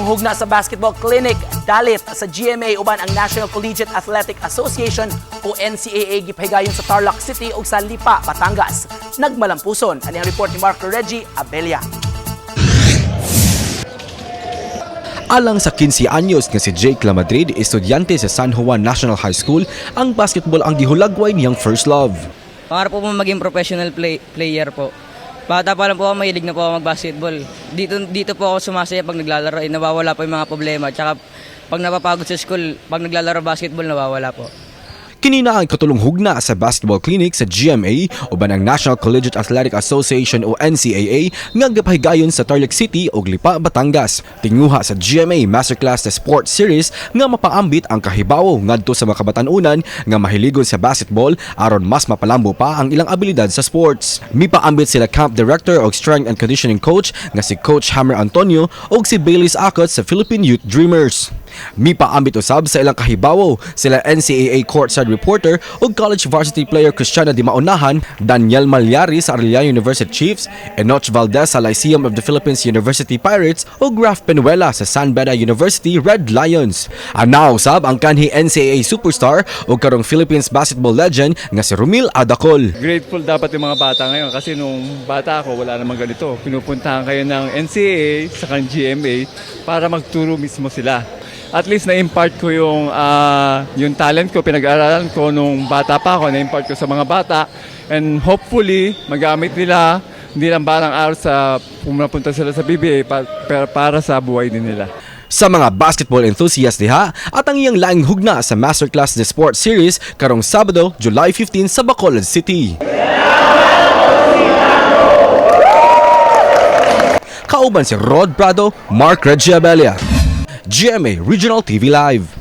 Ikatulong hugna sa basketball clinic dalit sa GMA uban ang National Collegiate Athletic Association o NCAA gipahigayon sa Tarlac City ug sa Lipa, Batangas. Nagmalampuson ani ang report ni Mark Reggie Abella. Alang sa 15 anyos nga si Jake Lamadrid, estudyante sa San Juan National High School, ang basketball ang gihulagway niyang first love. Pangarap po po maging professional player po. Bata pa lang po ako, mahilig na po ako mag-basketball. Dito po ako sumasaya pag naglalaro, eh, nawawala po yung mga problema. Tsaka pag napapagod sa school, pag naglalaro basketball, nawawala po. Kini na ang katulong hugna sa basketball clinic sa GMA uban ang National Collegiate Athletic Association o NCAA nga gipahigayon sa Tarlac City ug Lipa, Batangas. Tinguha sa GMA Masterclass sa Sports Series nga mapaambit ang kahibawo ngadto sa mga kabatan-unan nga mahiligon sa basketball aron mas mapalambo pa ang ilang abilidad sa sports. Mipaambit sila camp director og strength and conditioning coach nga si Coach Hammer Antonio ug si Baileys Akot sa Philippine Youth Dreamers. Mipaambit usab sa ilang kahibawo sila NCAA courtside reporter ug college varsity player Cristiana Di Maunahan, Daniel Malyari sa Arellano University Chiefs, Enoch Valdez sa Lyceum of the Philippines University Pirates ug Raf Penuela sa San Beda University Red Lions. Ana usab ang kanhi NCAA superstar ug karong Philippines basketball legend nga si Romil Adacol. Grateful dapat yung mga bata ngayon kasi nung bata ako, wala namang ganito. Pinupuntahan kayo ng NCAA sa GMA para magturo mismo sila. At least na-impart ko yung talent ko, pinag-aralan ko nung bata pa ako, na-impart ko sa mga bata. And hopefully, magamit nila, hindi lang balang araw sa pumapunta sila sa PBA, pero para sa buhay din nila. Sa mga basketball enthusiast diha at ang iyang laing hugna sa Masterclass The Sport Series karong Sabado, July 15 sa Bacolod City. Kauban si Rod Prado, Mark Reggie Abella. GMA Regional TV Live.